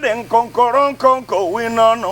Dị nkọnkọrọ nkọnkọ wi n'ọnụ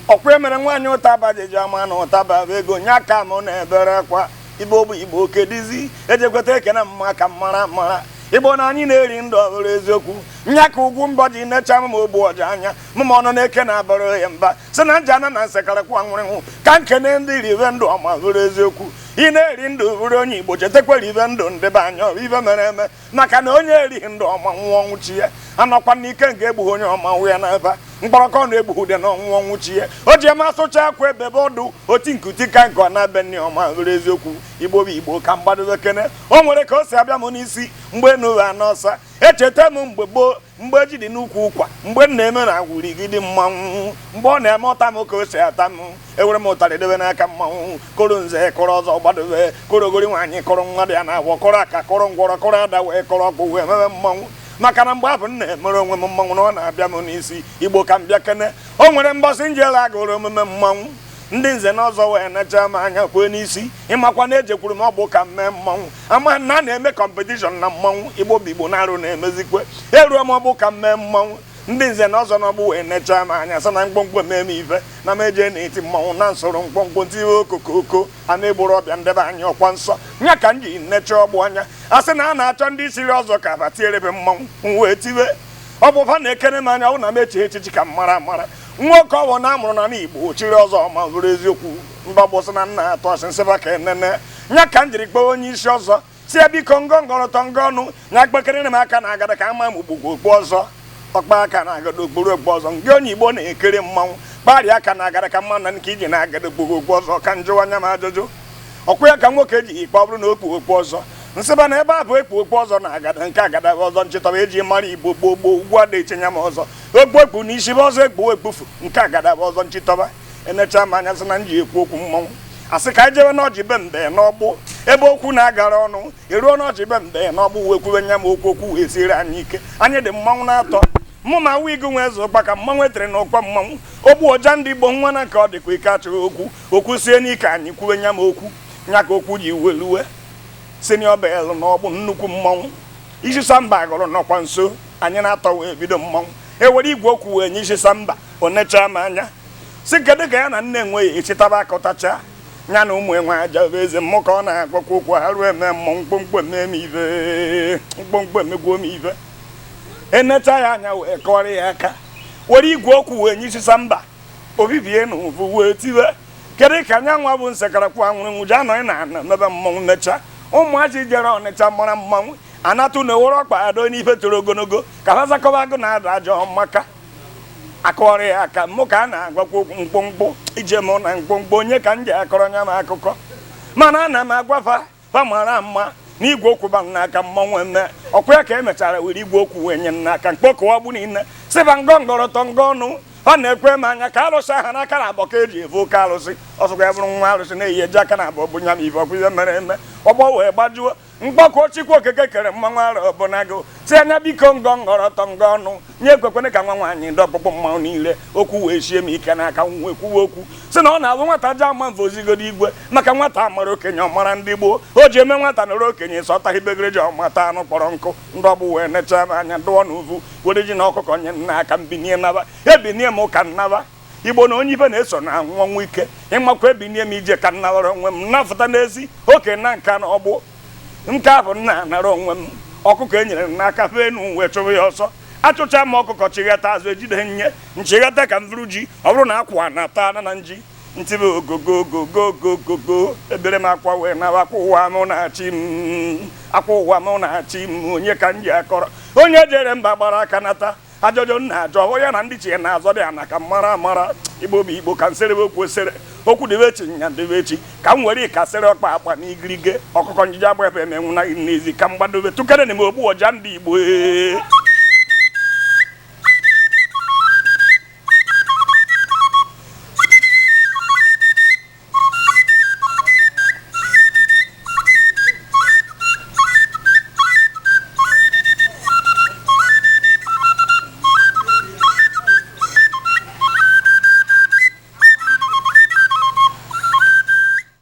ọkwa emere nwaanyị ụtaba jeji ama na ụtaba bụ ego nya ka mụ na-ebere akwa. Igbo bụ Igbo, kedizi ejekweta ekene mma ka mara mara Igbo na anyị na-eri ndụ ọ bụrụ eziokwu. Nya ka ugwu mbọ ji necha m ma ogbu ọja anya m ma ọnụ na-eke na-abara ya mba si na njana na nsekarịkwa nwụrịnwụ ka nkene ndị ribe ndụ ọma bụrụ eziokwu. Ị na-eri ndụ bụrụ onye Igbo, chetakwa ribe ndụ ndị be anya ọ ibe mere eme, maka na onye erighị ndụ ọma nwụọ ọnwụ chi ya anọkwa n'ike nke egbughị onye ọma nwụ ya n'ebe mkpọrọkọ na-egbughị ude na ọnwụ ọnwụ chi ya o ji eme asụcha akwa ebebe ọdụ oti nkuti ka nke ọ na-ebe nne ọma bụrụ eziokwu. Igbo bụ Igbo ka mgbadobe kene o nwere ka o si abịa m n'isi mgbe enuwe n'ọsa echeta m mgbe gboo, mgbe ji dị n'ukwu ụkwa, mgbe m na-eme na agwurigide mmanwụ, mgbe ọ na-eme ọta m ka o si ata m, ewere m ụtarị debe n'aka mmanwụ, kụrụ nze kụrụ ọzọ gbadobe kụrụ ogori nwaanyị kụrụ mmadụ ya na-agwọ kụrụ aka kụrụ ngwọrọ kụrụ ada wee kụrụ ọkpụ wee mebe mmanwụ. Maka na mgbe ahụ m na-emere onwe m mmanwụ na ọ na-abịa m n'isi. Igbo ka m bịa kene o nwere mbọsị njele agụrụ omume mmanwụ, ndị nze na ọzọ wee necha m anya kwee n'isi. Ịmakwa na ejekwuru m ọgbụ ka m mee mmanwụ, ama na a na-eme competition na mmanwụ. Igbo bụ Igbo na-arụ na-emezikwe eruo m ọgbụ ka m mee mmanwụ, ndị nze na ọzọ n'ọgbụ wee necha m anya sị na mkpọmkpọ mee m ife na m eje na-eti mmanwụ na nsoro mkpọmkpọ ntiwe okokoko a na-egboro ọbịa ndebe anya ọkwa nsọ nya ka m ji necha ọgbụ anya a sị na a na-achọ ndị siri ọzọ ka ba tierebe mmanwụ wee tiwe ọ bụ fa na-ekene m anya ọ na m eche echichi ka m mara mara nwoke ọwụ na amụrụ na Igbo chiri ọzọ ma bụrụ eziokwu. Ndị ọgbọ sị na nna atọ asị nsịba ka enene nya ka m jiri kpọọ onye isi ọzọ si ya biko ngọngọrọtọ ngọ ọnụ nya kpekere m aka na agada ka ama m ugbugbo okpu ọzọ ọkpa aka na agada okpuru okpu ọzọ nke onye Igbo na-ekiri mmanwụ kparịa aka na agada ka mma na nke iji na agada okpuru okpu ọzọ ka njụwa anya m ajụjụ ọkwa ya ka nwoke ji ikpe ọ bụrụ na okpu okpu ọzọ nsịba na ebe a bụ ekpu okpu ọzọ na agada nke agada ọzọ nchịtọba eji mara Igbo gboo gboo ugwu ada echenya m ọzọ okpu ekpu na isi bụ ọzọ ekpu ekpufu nke agada bụ ọzọ nchịtọba enecha m anya sị na m ji ekwu okwu mmanwụ asị ka anyị jebe n'ọjị be mbe n'ọgbụ ebe okwu na-agara ọnụ eruo n'ọjị be mbe n'ọgbụ wee kwube nya m okwu okwu wee siere anyị ike anyị dị mmanwụ na-atọ mụ ma wigu nwe eze ụkpa ka mmanwụ etere n'ụkwa mmanwụ ogbu ọja ndị Igbo nwa na nke ọ dịkwa ike achọghị okwu okwu sie n'ike anyị kwube nya m okwu nya ka okwu ji weluwe senior bel n'ọgbụ nnukwu mmanwụ isi samba gụrụ nọkwa nso anyị na-atọ wee bido mmanwụ ewere igwe okwu wee nye isi samba o necha m anya si kedu ka ya na nne enwe ya echitaba akọtacha ya na ụmụ enwe aja bụ eze mmụ ka ọ na-agwakwa okwu ha ruo eme mmọnwụ mkpụmkpụ eme m ife mkpụmkpụ emegwuo m ife enecha ya anya wee kọrọ ya aka were igwe okwu wee nye isi samba obibie na ụvụ wee tiwe kedu ka anya nwa bụ nsekarakwụ anwụrụ nwụ ji anọghị na ana mebe mmọnwụ mechaa ụmụazị jere Ọnịcha mara mmanwụ anatụ na ewere ọkpa ado n'ife toro ogologo ka ha zakọba agụ na-ada ajọ maka akọrọ ya aka mụ ka a na-agwakwa okwu mkpụmkpụ ije mụ na mkpụmkpụ onye ka m ji akọrọ nya m akụkọ mana ana m agwafa fa mara mma na igwe okwu ba m n'aka mmanwụ eme ọkwa ya ka emechara were igwe okwu wee nye m n'aka mkpọkọwa gbu niile sịba ngọngọrọtọ ngọ ọnụ ọ na-ekwe m anya ka arụsị aha n'aka na abọ ka eji evu oke arụsị ọsọkwa ya bụrụ nwa arụsị na-eyi eji aka na abọ bụ nya m ife ọkwa ihe mere eme ọgbọ wee gbajuo mgbakọ Chukwu Okeke kere mmanwụ arọ ọbụnago si anya biko ngọngọrọtọ ngọ ọnụ nye ekwekwene ka nwa nwaanyị ndị ọkpụkpụ mmanwụ niile okwu wee sie m ike n'aka wee kwuwe okwu si na ọ na-abụ nwata ji ama mfe ozigodo igwe maka nwata amara okenye ọmara ndị gboo o ji eme nwata nọrọ okenye sọ ọtaghị begere ji ọmata anụ kpọrọ nkụ ndị ọgbụ wee nechaa m anya dụọ n'uvu were ji na ọkụkọ nye nna aka mbinie naba ebinie m ụka nnaba Igbo na onye ife na-eso na anwụ ọnwụ ike ịmakwa ebinie m ije ka nnabara onwe m nnafụta n'ezi oke na nka na ọgbụ nke ahụ nna anara onwe m ọkụkọ e nyere m n'aka fee nu wee chụrụ ya ọsọ achụcha m ọkụkọ chighata azụ ejide nye nchighata ka m vụrụ ji ọ bụrụ na akwa na-ata ana na nji ntibe ogogogogogogogo ebere m akwa wee nawa akwa ụwa mụ na-achị m akwa ụwa mụ na-achị m onye ka m ji akọrọ onye jere mba gbara aka nata ajọjọ nna ajọ onye na ndị chie na-azọ dị ana ka mara amara Igbo bụ Igbo ka nsere okwu esere okwu debe echi nya debe echi ka m were ịkasịrị ọkpa akpa na igirige ọkụkọ njije agba efe emenwu na n'ezi ka m gbadobe tụkere na m ogbu ọja ndị Igbo.